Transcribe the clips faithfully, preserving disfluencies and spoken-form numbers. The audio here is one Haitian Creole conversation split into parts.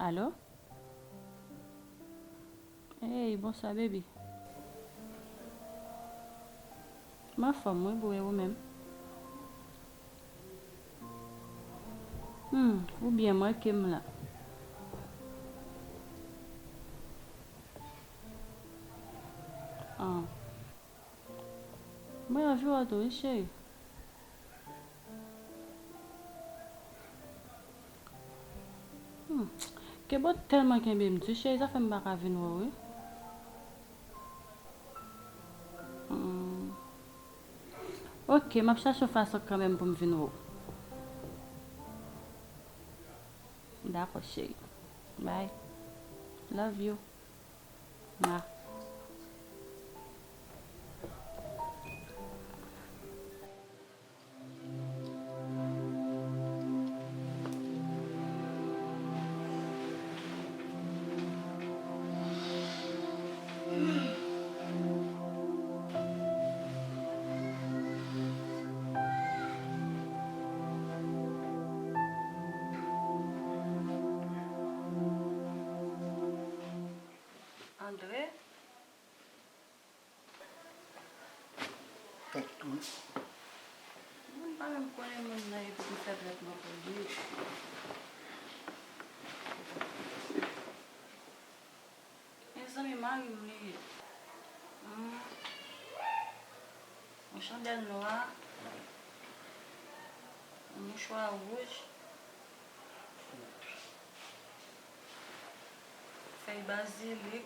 Alo? Hey, bonswa, baby. M anfòm, wi, boo, e ou menm? Hmm, ou byen manke m la. Ah. Mwen anvi wè w tou, wi, cheri. Hmm. Kebo tèlman kenbe m di, cheri, sa fè m pa ka vin wè w, wi. Hmm. Ok, m ap chache yon fason kanmenm pou m vin wè w. Dakò, cheri. Bye. Love you. Mwa. André? Wi. Moun pa menm konnen moun nan epi li fè trètman pou li. Mezanmi, mari m li ye. Hmm. Yon chandèl nwa, yon mouchwa wouj, fèy bazilik.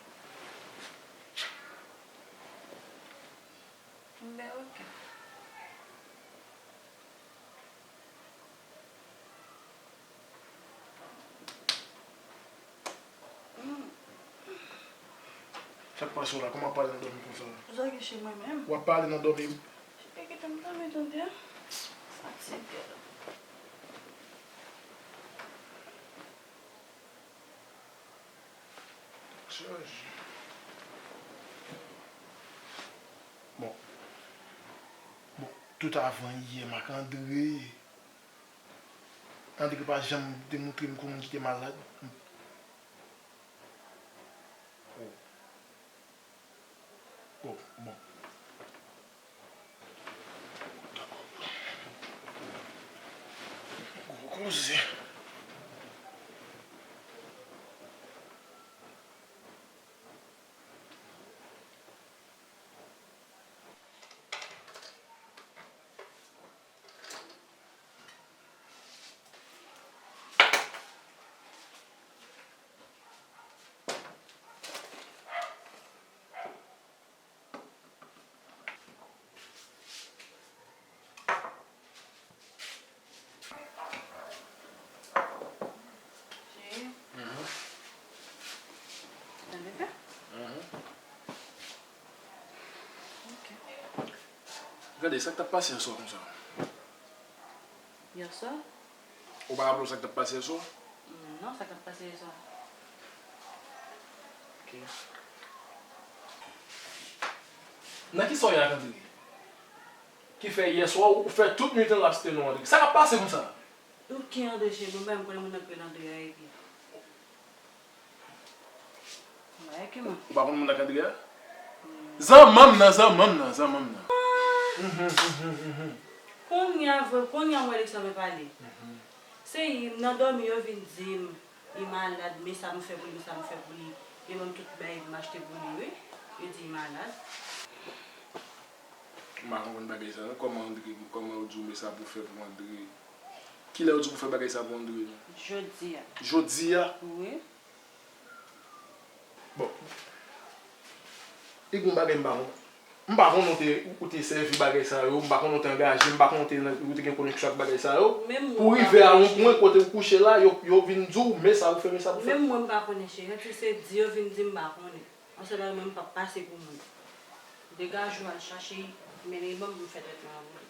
Enben, ok. Hmm. Sa k pase w la? Kòman w ap pale nan dòmi konsa? Zòrye che mwen menm. W ap pale nan dòmi? Che, kite m dòmi tande. Fatige. Chaje. Bon. Bon, tout avan yè, Marc André. André pa janm te montre m kòman ki te malad. Oh. Oh, bon. Gwo koze. Cheri. Mhm. Tande sa? Mhm. Ok. Gade, sa k t ap pase yè swa konsa? Yè swa? Ou pa raple w sa k t ap pase yè swa? Non, sa k t ap pase yè swa. Ok. Nan ki sa w ye ak André? Ki fè yè swa ou fè tout nuit an l abstè non André? Sa k ap pase konsa? Ou ki André, cheri? Mwen menm konnen moun nan k rele André a epi. Ou pa konn moun nan k André a? Zanmanm nan, zanmanm nan, zanmanm nan. Kounye a vre, kounye a m wè Alexandre pale. Se nan dòmi yo vin di m li malad, men sa m fè pou li, men sa m fè pou li. Yo ban m tout bagay pou m achte pou li, wi. Yo di li malad. M pa konprann bagay sa non. Kòman André, kòman yo di w men sa pou fè pou André? Kilè yo di w pou fè bagay sa pou André menm? Jodi a. Jodi a? Wi. Bon. Li gen yon bagay m pa konn. M pa konnen w te, ou te sèvi bagay sa yo, m pa konnen w te angaje, m pa konnen w te nan, ou te gen koneksyon ak bagay sa yo. Pou rive a yon pwen kote ou kouche la, yo, yo vin di w men sa pou fè, men sa pou fè. Menm mwen m pa konnen, cheri. Anti se di yo vin di m pa konnen. Yon sèl bagay mwen, m p ap pase pou moun. Degaje w al chache, mennen l ban m pou m fè trètman an pou li.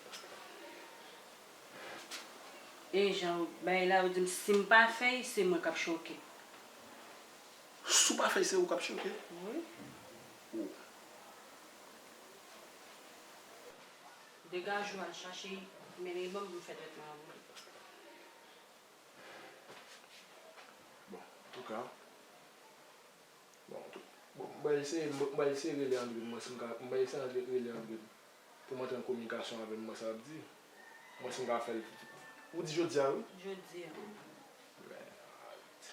E jan bagay la, yo di m si m pa fè l, se mwen k ap choke. Si w pa fè l, se ou k ap choke? Wi. Oh. Degaje w al chache, mennen l ban m pou m fè trètman an pou li. Bon. Antouka, bon, bon, m pral eseye, m pral eseye rele Andre, m wè si m ka, m pral eseye Andre, rele Andre pou m antre an kominikasyon avè l, m wè sa l ap di. M wè si m ka fè l. Ou di jodi a, wi? Jodi a. Mèd.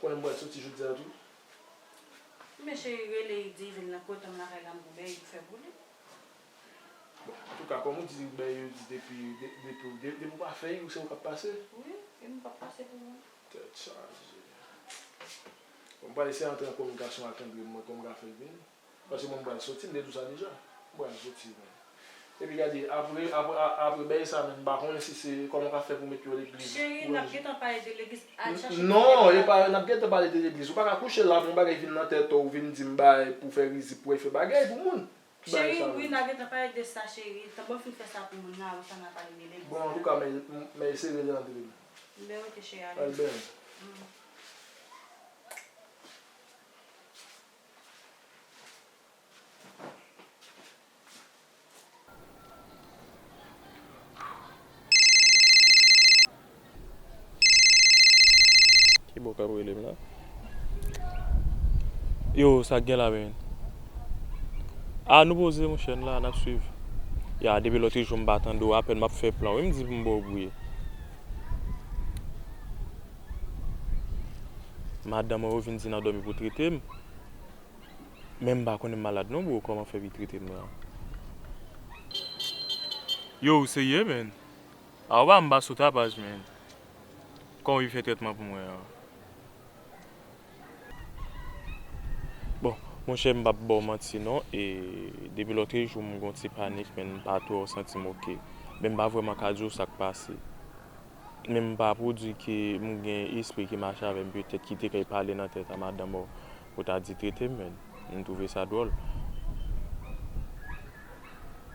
Konnen m pral soti jodi a tou? Men cheri, rele Divine nan kote m lakay la, m gon bèy pou fè pou li. Bon, antouka, kòm ou di, bèy yo di depi, de-, depi, de-, depi w pa fè yo, se ou k ap pase? Wi, e m p ap pase pou mwen. Tèt chaje. Bon, m pral eseye antre an kominikasyon ak Andre, m wè kòman m ka fè l vini. Paske mwen, m pral soti, m te di w sa deja. M pral soti, men. Epi gade, apre, apre, a-, apre bèy sa, men m pa konnen si se kòman w ka fè pou met yo legliz. Cheri, n ap gentan pale de legliz. Al chache. Non, e pa, n ap gentan pale de legliz. Ou pa ka kouche la, yon bagay vin nan tèt ou, ou vin di m bagay pou fè rizib, pou fè bagay pou moun. Cheri, wi, n a gentan pale de sa, cheri. Tan bon fin fè sa pou moun nan, avan sa n a pale de legliz. Bon, antouka, men, men eseye rele Andre. Ben, ok, cheri, ale. Al byen. Mm. Ki bò k ap rele m la? Yo, sa k gen la, men? A, nou poze, monchè, n la, n ap swiv. Ya, depi lòt jou m pa tande w, apèn m ap fè plan, wi, m di pou m ba w bri. Madanm mwen yo vin di nan dòmi pou trete m. Men m pa konnen m malad non, bro, kòman fè pi trete m la? Yo, ou serye, men? A, ou pa m pa sou tapaj, men. Kòman pi fè trètman pou mwen an? Bon, monchè, m p ap ba w manti non, e depi lòt jou m gon ti panik, men m pa twò santi m oke. Men m pa vrèman ka di w sa k pase. Men m pa pou di ke m gen espri ki mache avè m, petèt ki te kay pale nan tèt a madanm ou pou ta di trete m, men m twouve sa dwòl.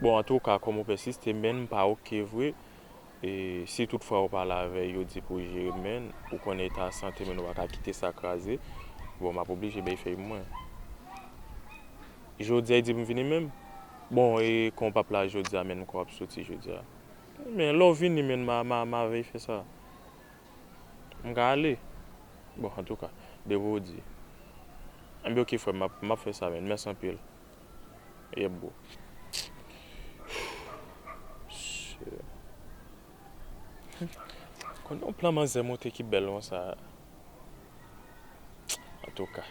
Bon, antouka, kòm ou pèsiste, men m pa oke vre. E si tout fwa ou pale avè yo, di pou jere m, men ou konnen eta sante m, nou pa ka kite sa kraze. Bon, m ap oblije bay fèy mwen. Jodi a, e di m vini menm? Bon, e kon w p ap la jodi a, men m kwè w ap soti jodi a. Men lè w vini, men ma, ma, ma veye fè sa. M ka ale? Bon, antouka, depi w di. Enben, oke, frè m, m ap, m ap fè sa, men. Mèsi anpil. Yeah, bro. Shit. Konn yon plan manzè monte ki bèl konsa. Antouka.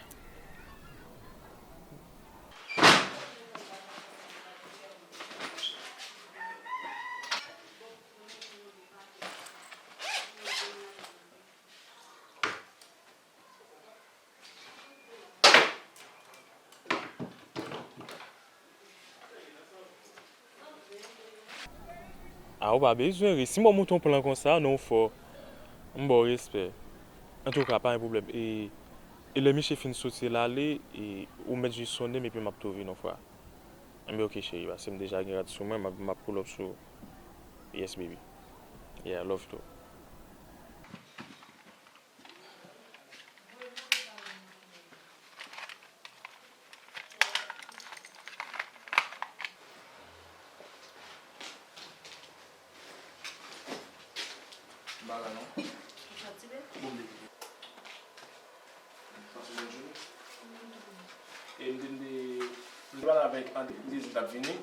A, ou pa bezwen ri. Si mwen monte yon plan konsa, non, ou fò. M ba w respè. Antouka, pa gen pwoblèm. E, e lè misye fin soti l ale, e, ou mèt jis sonnen m epi m ap tou vin yon fwa. Enben, oke, cheri, paske m deja gen rad sou mwen, m ap, m ap pull up sou ou. Yes, baby. Yeah, love too. M pa la non. Ou fatige? Bon, m depi. Pase bòn jounen. E m te, m te, m te pale avèk Andre, m te di l t ap vini.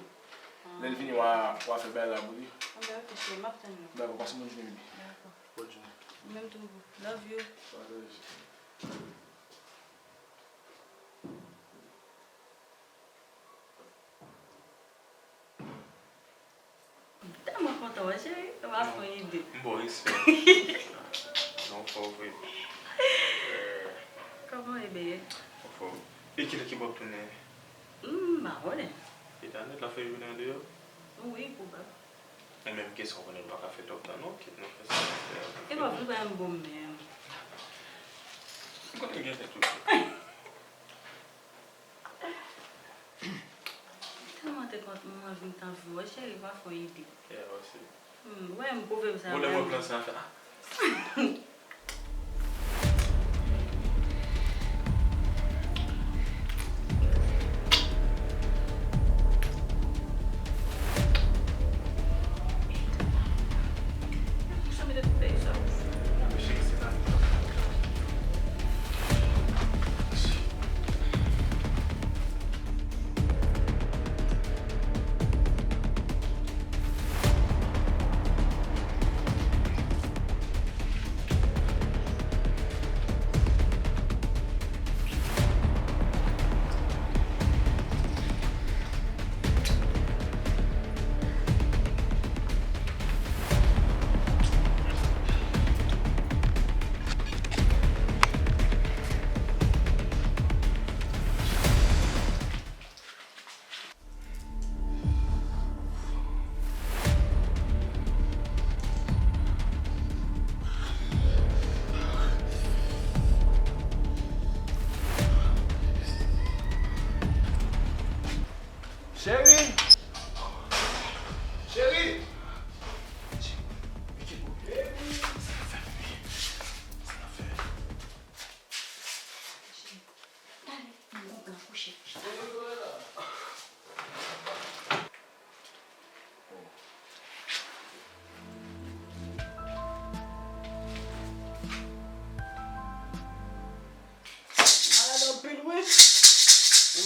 Lè l vini, w a, w a fè bagay la pou li. Anben, oke, cheri, m ap tann ou. Dakò, pase bòn jounen, baby. Dakò. Bòn jounen. Ou menm tou, boo. Love you. Partaje. M tèlman kontan wè cheri, ou pa fè yon ide. M ba w respè. Non, fò vre. Kòman w ye, bebe? Fò. E kilè ke w ap tounen? M pa konnen. Etanèt la fè jounen andeyò? Wi, pwobab. Ou menm kesyon konnen nou pa ka fè twòp tan non, kit nou fè sa nou fè a. E pa vle bay m bon menm. M konnen gen tèt ou. Tèlman te kont mwen anvi m t anvi wè cheri pa fè yon ide. Yeah, mèsi. Hmm, wè m pwouve m sa. Bon, lè mwen pran sa fè. Ah. Sa mete tout peyi sa. Cheri, se pa.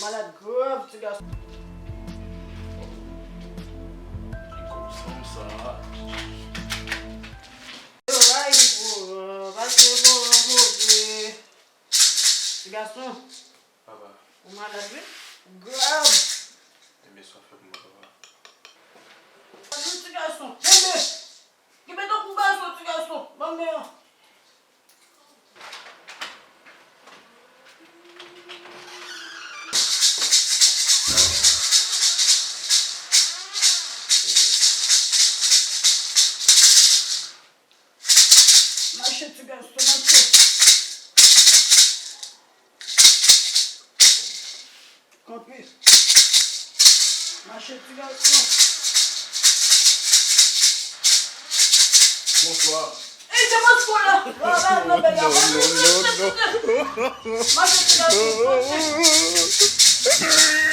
Malad grav, ti gason. Ki kob sa? Ay, bro, pase bon, bon, bon. Ti gason. Papa. Ou malad, wi? Grav. Enben, sa w fè pou mwen, papa. Wi, ti gason. Enben. Kenbe tankou gason, ti gason. Ban m men an. Mache, ti gason, mache. Kanpe. Mache, ti gason. Bonswa. Ey, se bonswa la. Mache, ti gason, mache.